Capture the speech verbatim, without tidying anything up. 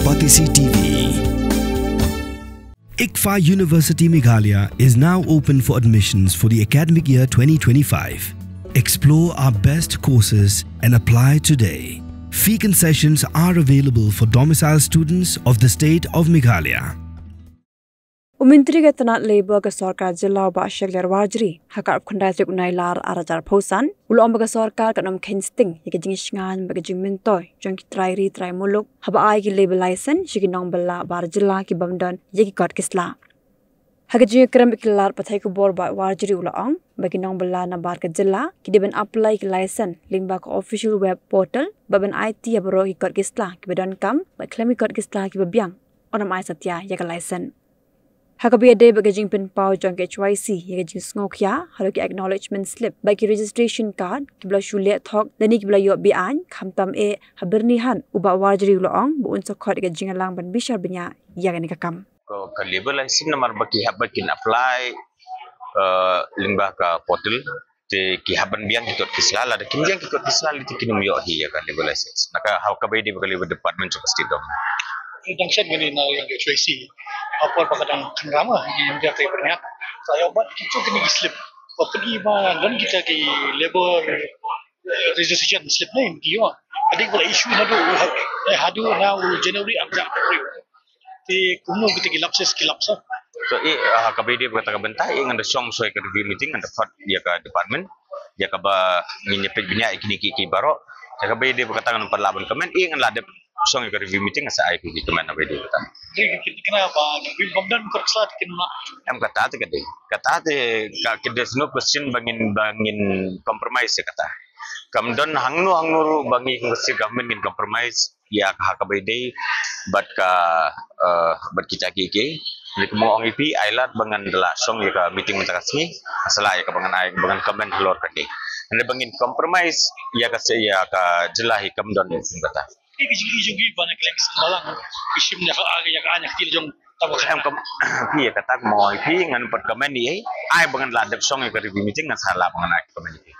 Batesi T V. ICFAI University Meghalaya is now open for admissions for the academic year twenty twenty-five. Explore our best courses and apply today. Fee concessions are available for domicile students of the state of Meghalaya. U Myntri ka tnat Labour ka sorkar jylla u Bah Shakliar Warjri, ha ka arphew khyndai tarik u Nailar arhajar arphew san, u la ong ba ka sorkar kan ym kheiñ sting ïa ka jingshngaiñ bad ka jingmyntoi jong ki trai ri trai muluk haba ai ki labour license sha ki nongbylla bar jylla ki bym don ïa ki kot ki sla. Ha ka jingïakren bad ki lad pathai khubor, u Bah Warjri u la ong ba ki nongbylla na bar ka jylla ki dei ban apply ki license lyngba ka official web portal bad ban aiti ïa baroh ki kot ki sla kiba donkam bad khlem ki kot ki sla kiba biang, ym ai satia ïa ka license. Ha kaba ïadei bad ka jingpynpaw jong ka H Y C ïa ka jingsngewkhia halor ki acknowledgement slip bad ki registration card kiba la shu leh thok lane kiba la ïoh be-aiñ khamtam eh ha Byrnihat, u Bah Warjri u la ong ba un sa khot ïa ka jingïalang ban bishar bniah ïa kane ka kam. Ka, ka labour license namar ba ki hap ba kin apply, eh, lyngba ka portal, te ki hap ban biang ki kot ki sla, lada kim biang ki kot ki sla lei te kin ym ïoh hi ïa ka labour license. Na ka, ha kaba ïadei bad ka labour department jong ka state government. Dang shen kane na ïa ka H Y C. Ha por ba ka dang khynra ma ïa ka Byrnihat, sa ïoh bat ki, to kine ki slip. Ba pynban don kita ki labour, eh, registration slip ne ki ïoh. Ka dei ba la issue naduh, eh, haduh na u January arhajar arphew. Te kumno kita ki lapses ki lapse. So, eh, ha kaba ïadei bad kata ka bynta, eh, ngan da shong shuwa ïa ka review meeting, ngan da khot ïa ka department ïa kaba ngin ïa peit bniah ïa kine ki, ki baroh. Ïa kaba ïadei bad kata ngan ym pat lah ban comment, eh, ngan lah dep shong ïa ka review meeting, ngan sa ai ki comment ha kaba ïadei bad kata. Te ki, ki, kine ba, ki bym don kot ki sla te kin ma. Em, kata te ka dei. Kata te ka, ka, there's no question ba ngin, ba ngin compromise ïa kata. Kam don hangno hangno ruh ba ngi kum ka state government ngin compromise ïa ka ha kaba ïadei bad ka, eh, bad kita kiei kiei. Lei kumba nga ong ïa phi, ai lad ba ngan da lah shong ïa ka meeting mynta ka sngi, sa lah ïa kaba ngan ai, ba ngan comment halor kane. Hynrei ba ngin compromise ïa ka se, ïa ka jylla hi, kam don kum kata. Ki, ki, ki, ki, ki, ba na ki leng ki balang ki shim ïa ka, ïa ka, ïa ka kti jong ta ba. Em, kam, phi, ïa kata kumba nga ong ïa phi, ngan ym pat comment ei ei. Ai ba ngan lah dep shong ïa ka review meeting, ngan sa lah ba ngan ai comment ïa phi.